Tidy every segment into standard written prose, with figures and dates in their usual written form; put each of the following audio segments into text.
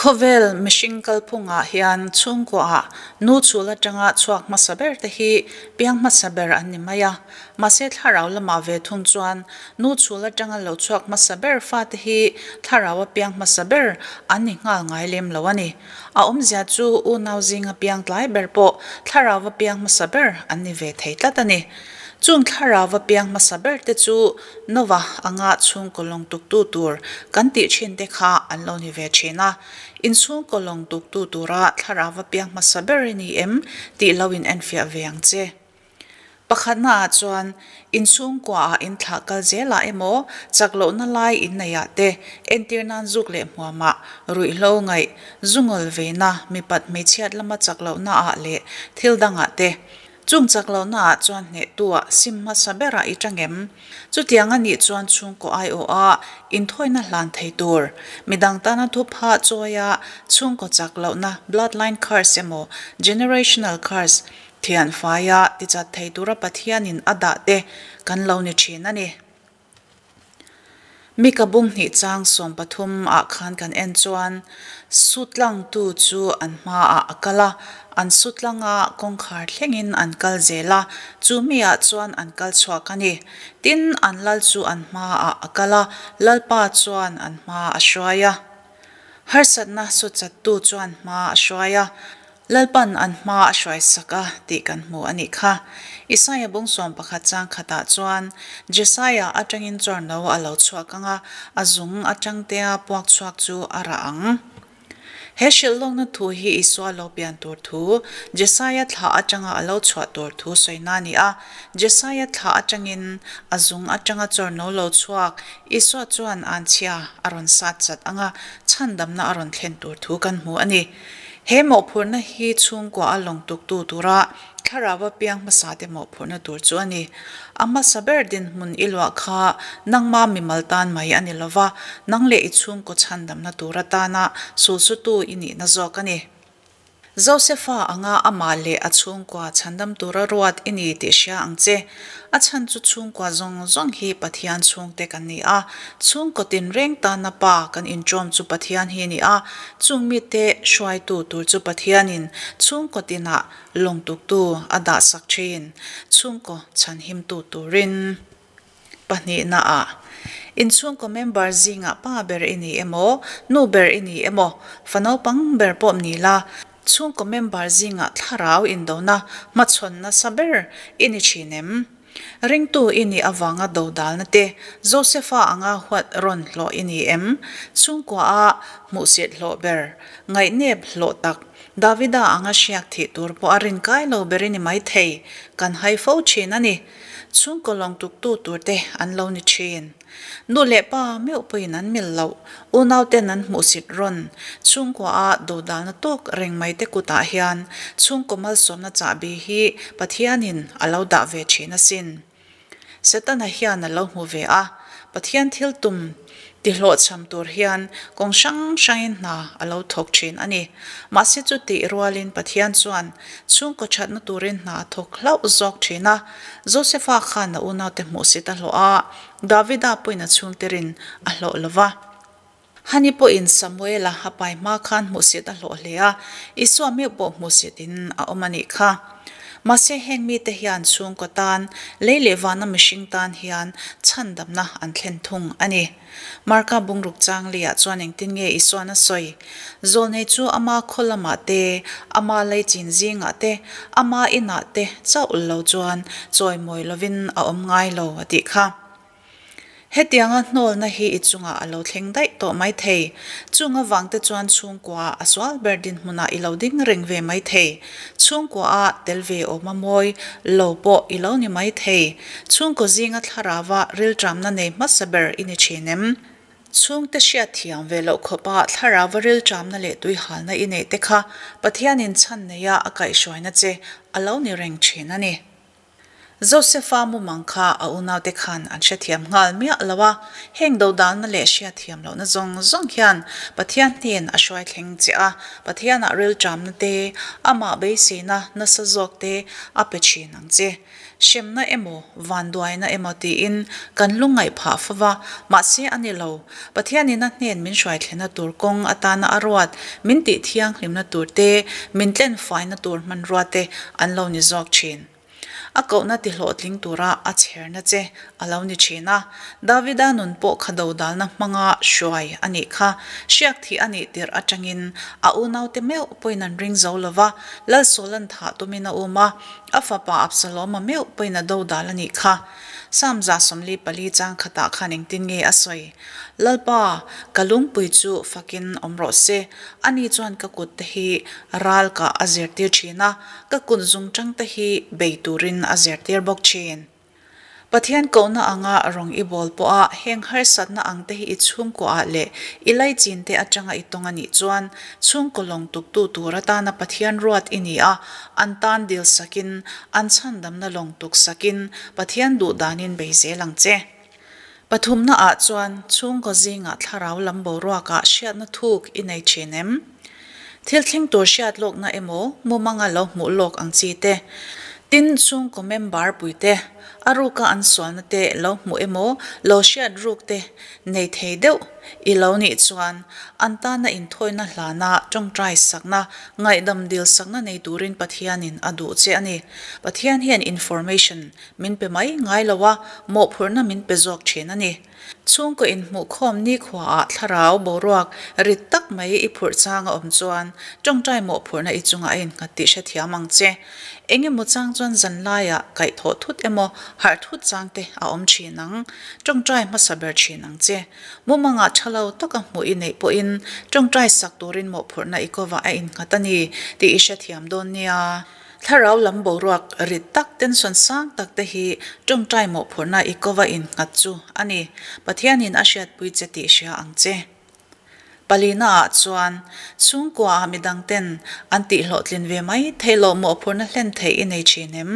Khawvel mihring kalphungah hian chhungkuaah nu chhul atanga chhuak hmasa ber te hi piang hmasa ber an ni mai a. Mahse thlarau lamah ve thung chuan nu chhul atanga lo chhuak hmasa ber fate hi thlaraua piang hmasa ber an ni nghal ngai lem lo a ni. A awmzia chu unau zinga piang tlai ber pawh thlaraua piang hmasa ber an ni ve thei tlat a ni. Chung thlaraua piang hmasa ber te chu Nova anga chhungkaw lawng tuktu tur kan tih thin te kha an lo ni ve thin a. Inchhungkaw lawng tuktu tura thlaraua piang hmasa ber i ni em tih lo in enfiah ve ang che. Pakhatna ah chuan inchhungkuaah in thlah kal zelah emaw chak lohna lai in neihah te entir nan zuk leh hmuamah ruihhlo ngaih zungawl veina mipat hmeichhiat lama chak lohna ah leh thil dangah te Chung chak lohna ah chuan hnehtu-ah sim hmasa berah i tang em? Chutiang a nih chuan chhungkaw aiawha inthawina hlan thei tur, midang tana thupha chawia chhungkaw chak lohna bloodline curse emaw generational curse thian faia tichat thei tura Pathianin a dah te kan lo ni thin a ni. Mika bung hnih chang 13 ah khan kan en chuan sutlangtu chu an hmaah a kal a, an sutlanga kawngkhar thlengin an kal zel a, chu miah chuan an kal chhuak a ni. Tin, an lal chu an hmaah a kal a, Lalpa chuan an hma a hruai a. Harsatna sutchattu chuan hma a hruai a. Lalpan an hma a hruaisak a tih kan hmu a nih kha. Isaia bung 11 chang khatah chuan, Jesaia atangin chawrno a lo chhuak ang a, a zung atangtea puak chhuak chu a rah ang. He hrilhlawkna thu hi Isua lo pian tur thu, Jesaia thla atanga a lo chhuah tur thu sawina a ni a. Jesaia thla atangin a zung atanga chawrno lo chhuak Isua chuan anchhia a rawn sat chat ang a, chhandamna a rawn thlen tur thu kan hmu a ni. He mawhphurhna hi chhungkua a lawng tuktu tura thlarau a piang hmasa te mawhphurhna tur chu a ni. A hmasa ber dinhmun i luah kha nangma mimal tan mai a ni lova, nang leh i chhungkaw chhandamna tur atana sulsutu i nihna zawk a ni. Josefa anga amah leh a chhungkua chhandam tura ruat i ni tih hria ang che. A chhan chu chhungkua zawng zawng hi Pathian chhungte kan ni a, chhungkaw tinreng tana Pa kan inṭawm chu Pathian hi a ni a, chung mite hruaitu tur chu Pathianin chhungkaw tinah lawngtuktu a dahsak ṭhin, chhungkaw chhanhimtu turin. Pahnihnaah, inchhungkaw member zingah pa ber i ni emaw, nu ber i ni emaw, fa naupang ber pawh ni la, Chhungkaw member zingah thlarau indona hmachhawn nasa ber i ni thin em? Ringtu i nih avanga dodalna te Josefa anga huat rawn hlawh i ni em? Chhungkua a hmuhsit hlawh ber, ngaihnep hlawh tak, Davida anga hriak thih tur pawh a rinkai lo ber i ni maithei, kan hai fo thin a ni. Chhungkaw lawngtuktu tur te an lo ni thin. Nu leh pa meuh pawhin an mil loh, unauten an hmuhsit rawn, chhungkua a dodalna tawk reng mai te kutah hian chhungkaw malsawmna chahbi hi Pathianin a lo dah ve thin asin. Setana hian a lo hmu ve a, Pathian thil tum tihlawhchham tur hian kawng hrang hrangin hna a lo thawk thin a ni. Mahse chutih rualin Pathian chuan chhungkaw thatna turin hna a thawk hlauh zawk thin a, Josefa khan a unaute hmuhsit a hlawh a, Davida pawhin a chhungterin a hlawh lo va. Hani pawhin Samuela a pai hma khan hmuhsit a hlawh hle a, Isua meuh pawh hmuhsitin a awm a nih kha. Mahse heng mite hian chhungkaw tan, lei leh vana mihring tan hian chhandamna an thlen thung a ni. Marka bungruk chang liah chuan engtin nge Isuan a sawi? Zawlnei chu ama khaw lamah te, ama leichin zingah te, ama inah te chauh lo chuan chawimawi lovin a awm ngai lo a tih kha. Hetianga hnawlna hi i chungah a lo thleng daih tawh mai thei. Chung avangte chuan chhungkua a sual ber dinhmunah i lo ding reng ve mai thei. Chhungkua a tel ve awm a mawi lo pawh i lo ni mai thei. Chhungkaw zinga thlarauva rilṭamna nei hmasa ber i ni ṭhin em? Chhungte hriat thiam ve loh khawpa thlarauva rilṭamna leh tuihalna i neih te kha Pathianin chhan neia a kaihhruaina che a lo ni reng ṭhin a ni. Josefa mumang kha a unaute khan an hrethiam nghal miah lo a, heng dodalna leh hriatthiam lohna zawng zawng hian Pathian hnen a hruai thleng che a, Pathianah rilṭamna te, amah beiseina nasa zawk te a pe ṭhin ang che. Hremna emaw, vanduaina emaw tiin kan lungngaih phah fo va, mahse a ni lo. Pathianin a hnen min hruai thlenna tur kawng atana a ruat, min tih thianghlimna tur te, min tlenfaina tur hmanrua te an lo ni zawk ṭhin. A kohna ti hlawhtling tura a chherna che a lo ni thin a. Davida nun pawh kha dodalna hmanga hruai a nih kha. Hriak thih a nih tirh atangin a unaute meuh pawhin an ring zo lo va, Lalsawlan thah tumin a um a, a fapa Absaloma meuh pawhin a dodal a nih kha. Psalm 144 chang khatah khan engtin nge a sawi? Lalpa, ka lungpui chu fakin awm rawh se. Ani chuan ka kut te hi ral kah a zirtir thin a, ka kut zungchang te hi bei turin a zirtir bawk thin. Pathian kohna anga rawng i bawl pawha heng harsatna ang te hi i chhungkuaah leh i laichin te atanga i tawng a nih chuan chhungkaw lawng tuktu tur atana Pathian ruat i ni a, an tan dil sakin, an chhandamna lawng tuk sakin Pathian duh danin bei zel ang che. Pathumna ah chuan chhungkaw zingah thlarau lam boruakah hriatna thuk i nei thin em? Thil thleng tur hriat lawkna emaw mumanga lo hmuh lawk ang chi te, tin chhungkaw member pui te, a ruka an sualna te lo hmuh emaw lo hriat ruk te nei thei deuh i lo nih chuan an tana inthawina hlana tawngtai sakna, ngaihdam dil sakna nei turin Pathianin a duh che a ni. Pathian hian information Min pe mai ngai lo a, mawhphurhna min pe zawk thin a ni. Chhungkaw inhmuhkhawm nikhuaah thlarau boruak rit tak mai i phurh chang a awm chuan tawngtai mawhphurhna i chungah a innghat tih hrethiam ang che. Eng emaw chang chuan zanlaiah kaihthawh thut emaw harh thut chang te a awm thin ang. Tawngtai hmasa ber thin ang che. Mumangah tha lo taka hmuh i neih pawhin tawngtai sak turin mawhphurhna i kovah a innghat a ni tih i hrethiam dawn nia. Thlarau lam boruak rit tak tension sang tak te hi tawngtai mawhphurhna i kova innghat chu a ni. Pathianin a hriatpui che tih hria ang che. Palina ah chuan chhungkua ah midang ten an tihhlawhtlin ve mai theih loh mawhphurhna hlen theih i nei thin em?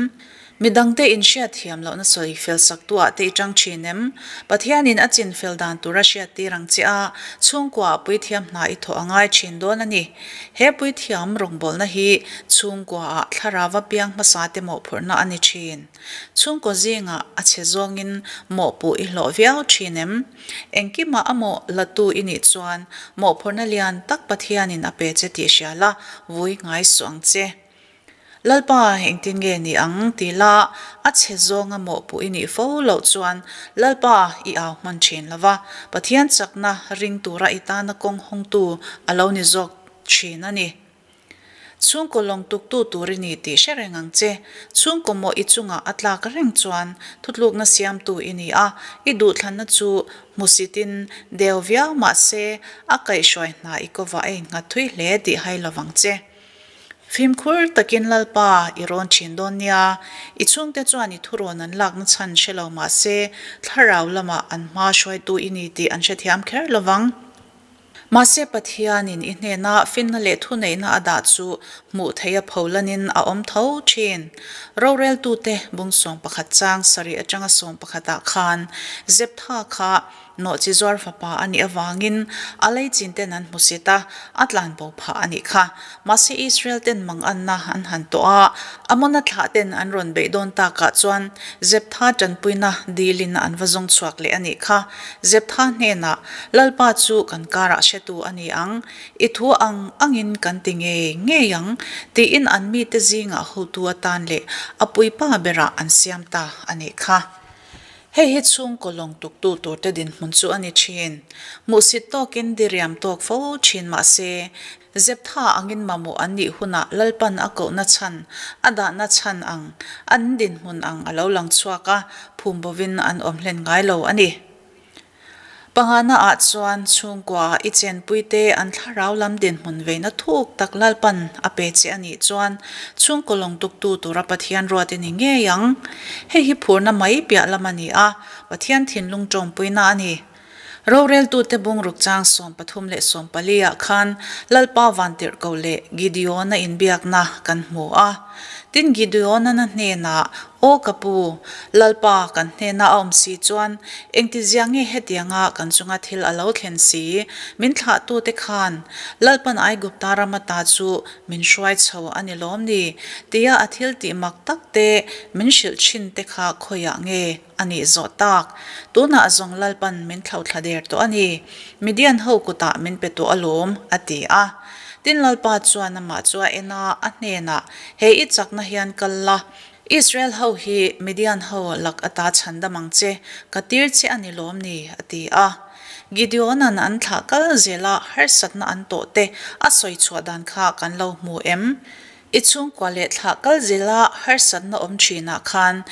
Midangte inhriatthiam lohna sawi fel sak tu ah te i tang thin em? Pathianin a chin fel dan tura hriattir ang che a, chhungkua ah puithiam hna i thawh a ngai thin dawn a ni. He puithiam rawngbawlna hi chhungkua ah thlarava piang hmasa te mawhphurhna a ni thin. Chhungkaw zingah a chhe zawngin mawhpuh i hlawh viau thin em? Engkimah a mawh la tu i nih chuan mawhphurhna lian tak Pathianin a pe che tih hria la, vui ngai suh ang che. Lalpa, engtin nge ni ang? ti la, a chhe zawnga mawhpuh i nih fo loh chuan Lalpa i au hman thin lo va, Pathian chakna ring tura i tana kawng hawngtu a lo ni zawk thin a ni. Chhungkaw lawng tuktu tur i ni tih hre reng ang che. Chhungkaw mawh i chungah a tlak reng chuan thutlukna siamtu i ni a, i duhthlanna chu hmusitin deu viau mah se a kaihhruai hna i kovah a innghat thui hle tih hai lo vang che. Fimkhur takin Lalpa i rawn thin dawn nia, i chhungte chuan i thurawn an lakna chhan hre lo mah se, thlarau lamah an hma hruaitu i ni tih an hrethiam kher lo vang. Mahse Pathianin i hnena finna leh thuneihna a dah chu hmuh theih a pholanin a awm tho thin. Roreltute bung 11 chang sarih atanga 11 ah khan Zeptha kha Nawhchi zuar fapa a nih avangin a leichin ten an hmusit a, a tlan bo phah a nih kha. Mahse Israel ten manganna an han tawh a, Amona thlah ten an rawn beih dawn takah chuan Zeptha tanpuina dilin an va zawng chhuak leh a nih kha. Zeptha hnenah, Lalpa chu kan karah hretu a ni ang, i thu ang angin kan ti ngei ngei ang, tiin an mite zingah hotu atan leh a puipa berah an siam ta a nih kha. Hei hi chhungkaw lawng tuktu turte dinhmun chu a ni thin. Hmuhsit tawkin diriam tawk fo thin mah se, Zeptha angin mamawh an nih hunah Lalpan a kohna chhan, a dahna chhan ang, an dinhmun ang a lo lang chhuak a, phum bovin an awm hlen ngai lo a ni. Pangana ah chuan chhungkua i chenpuite an thlarau lam dinhmun veina thuk tak Lalpan a pe che a nih chuan chhungkaw lawng tuktu tura Pathian ruat i ni ngei ang. Hei hi phurna mai piah lam a ni a, Pathian thinlung tawmpuina a ni. Roreltute bungruk chang 34 leh 14 ah khan Lalpa Vantirhkoh leh Gideon-a inbiakna kan hmu a. Tin, Gideon-a'n a hnenah, Aw ka pu, Lalpa, kan hnena a awm si chuan engtizia nge hetianga kan chunga thil a lo thlen si? Min thlahtute khan Lalpan Aigupta ram ata chu min hruai chho a ni lawm ni? tia a thil tih mak tak te min hrilh thin te kha khawiah nge a nih zawh tak? Tunah zawng Lalpan min thlauhthla der tawh a ni. Midian ho kutah min pe tawh alawm, a ti a. Tin Lalpa chuan amah chu a en a, a hnenah, He i chakna hian kal la, Israel ho hi Midian ho lak ata chhandam ang che, ka tir che a ni lawm ni? a ti a. Gideon-a'n an thlah kal zela harsatna an tawh te a sawi chhuah dan kha kan lo hmu em? I chhungkua leh thlah kal zela harsatna awm thinah khan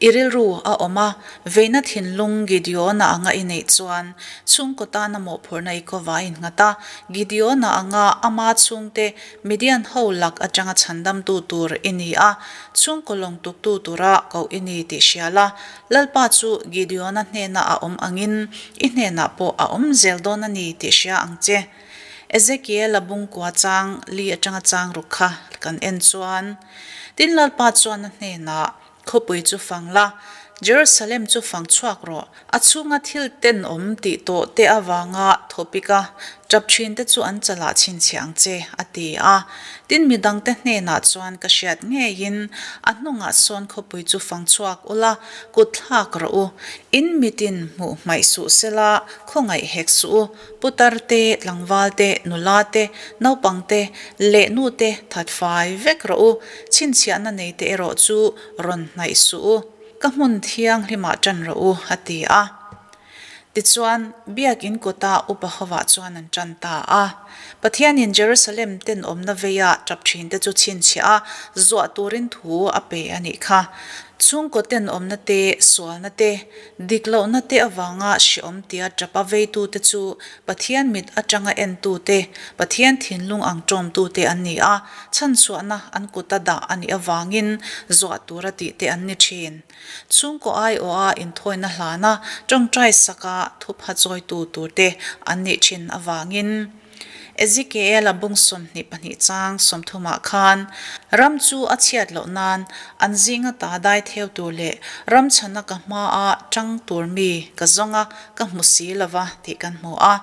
i rilru a awm a, veina thinlung Gideon-a anga i neih chuan chhungkaw tana mawhphurhna i kawva a innghat a, Gideon-a anga ama chhungte Midian ho lak atanga chhandamtu tur i ni a, chhungkaw lawng tuktu tura koh i ni tih hria la, Lalpa chu Gideona hnena a awm angin i hnenah pawh a awm zel dawn a ni tih hria ang che. Ezekiela bungkua chang li atanga chang ruk kha kan en chuan, Tin Lalpa chuan a hnenah, Khawpui chu fang la, Jerusalem chu fang chhuak rawh. A chhunga thil tenawm tih tawh te avanga thawpik a, tap thin te chu an chalah chhinchhiah ang che, a ti a. Tin, midangte hnenah chuan ka hriat ngeiin a hnungah sawn khawpui chu fang chhuak ula, kut thlak rawh u. In mitin hmuh hmaih suh sela, khawngaih hek suh u. Putar te, tlangval te, nula te, naupang te leh nu te that fai vek rawh u, chhinchhiahna nei te erawh chu rawn hnaih suh u, ka hmun thianghlimah ṭan rawh u, a ti a. Tichuan, Biakin kawta upa hovah chuan an ṭan ta a. Pathianin Jerusalem tenawmna veia ṭap ṭhinte chu chhinchhiah a, zuah turin thu a pe a nih kha. Chhungkaw tenawmna te, sualna te, Dik lohna te avanga hreawm tia tapa veitute chu Pathian mit atanga entute, Pathian thinlung ang tawmtute an ni a, chhanchhuahna an kuta dah a nih avangin zuah tura tihte an ni thin. Chhungkaw aiawha inthawina hlana tawngtai saka thupha chawitu turte an nih thin avangin, Ezekiel-a bung 22 chang sawmthumah khan, Ram chu a chhiat loh nan an zinga ta dai theu tur leh ram chhana ka hmaa tang tur mi ka zawng a, ka hmu si lo va tih kan hmu a.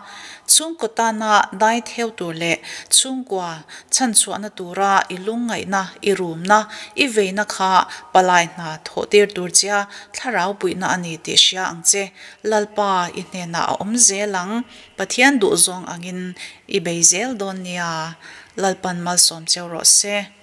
Chhungkaw tana dai theu tur leh chhungkua chhanchhuahna tura i lungngaihna, i rumna, i veina kha palai hna thawh tir tur chia thlarau puihna a ni tih hria ang che. Lalpa i hnenah a awm zel ang. Pathian duhzawng angin i bei zel dawn nia, Lalpan malsawm cheu rawh se.